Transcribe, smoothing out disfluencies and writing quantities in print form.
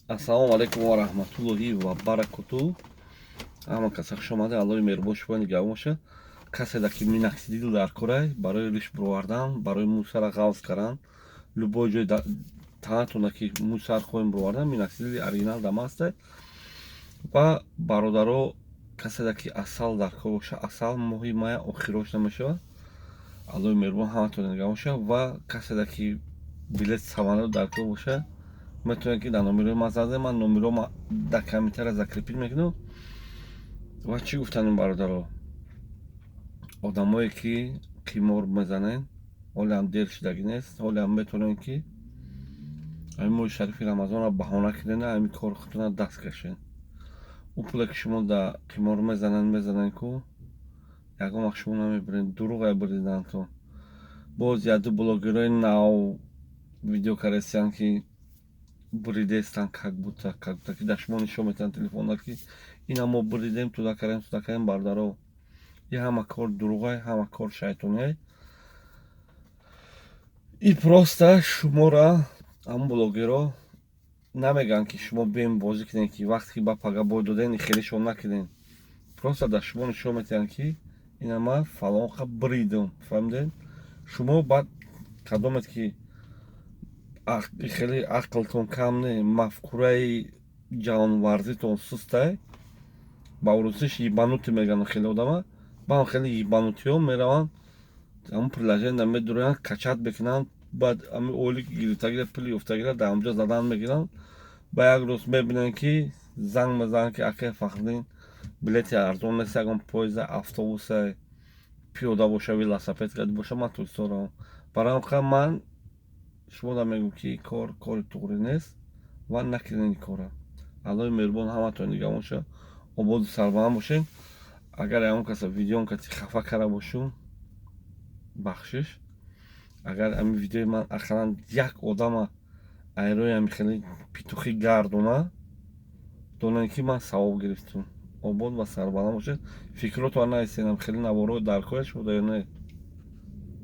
Ассалому алайкум ва раҳматуллоҳи ва баракоту. Ҳама каса хуш омада. Аллоҳи меҳрубон шумо нигаҳбон боша. Касе да ки миноксидил дар корай, барои риш бировардан, барои мӯй-сара ғафз кардан, любой ҷой танатона ки мӯй-сар хоҳем бировардан, миноксидили оригинал дама ҳастай. Ва бародаро, касе да ки асал дар кор боша, асал моҳи мая охирош намешавад. Аллоҳи меҳрубон ҳаматон нигаҳбон боша. Ва касе да ки билет самолёт дар кор боша, метавонед ки дар номерои ман занг занед. Ман номерома дар комментария закрепить мекунам. Ва чӣ гуфтанем, бародаро? Одамое ки қимор мезанед, ҳолеам дер шудагӣ нест, ҳолеам метавонед ки ҳамин моҳи шарифи Рамазонро баҳона кунед, ҳамин кори худтона даст кашед. Ӯ пуле ки шумо дар қимор мезанед ку, ягон вақт шумо намебиред, дурӯғе буридантон. Боз яду блогерои нав видео карестиянд, ки буридестанд, как будто ки дар шумо нишон метиҳанд телефонда, ки ина мо буридем, туда кардем, туда кардем. Бародаро, и ҳама кор дурӯғай, ҳама кор шайтониай. И просто шуморо ҳамун блогеро намегӯянд, ки шумо бием бозӣ кунед, ки вақте ки ба пага бой доден, хелишон накунед. Просто дар шумо нишон метиҳанд, ки ина ман фалонқа буридам, фаҳмидед? Шумо баъд кадомед ки хеле ақлтон кам не, мафкураи ҷавонварзитон сустай, ба урусиш ебанутый мегӯянд хеле одама, баъд хеле ебанутый ҳо мераванд, ҳамун приложение медуроянд, качать мекунанд, баъд ҳамин ойлики гирифтагира, пули ёфтагира дар ҳамҷо задан мегиранд. Ба як рӯз мебинанд, ки занг мезананд, ки акай Фахриддин, билети арзон нест, ягон поезда, автобуса, пиёда боша, велосипед боша, ман Тоҷикистон равам. Барои ҳамин ман шумо мегӯм, ки кор кори туғрӣ нест ва накунед ин кора. Аллоҳи меҳрубон ҳаматон нигаҳбон боша, ободу сарбаланд бошед. Агар ягон каса видеом каси хафа карда бошум, бахшиш. Агар ҳамин видеои ман ақаллан як одама айрои ҳами хеле петухӣ гардона, донед, ки ман савоб гирифтум. Обод ва сарбаланд бошед. Фикротон нависед, хеле наворо дар кор шуда ё не.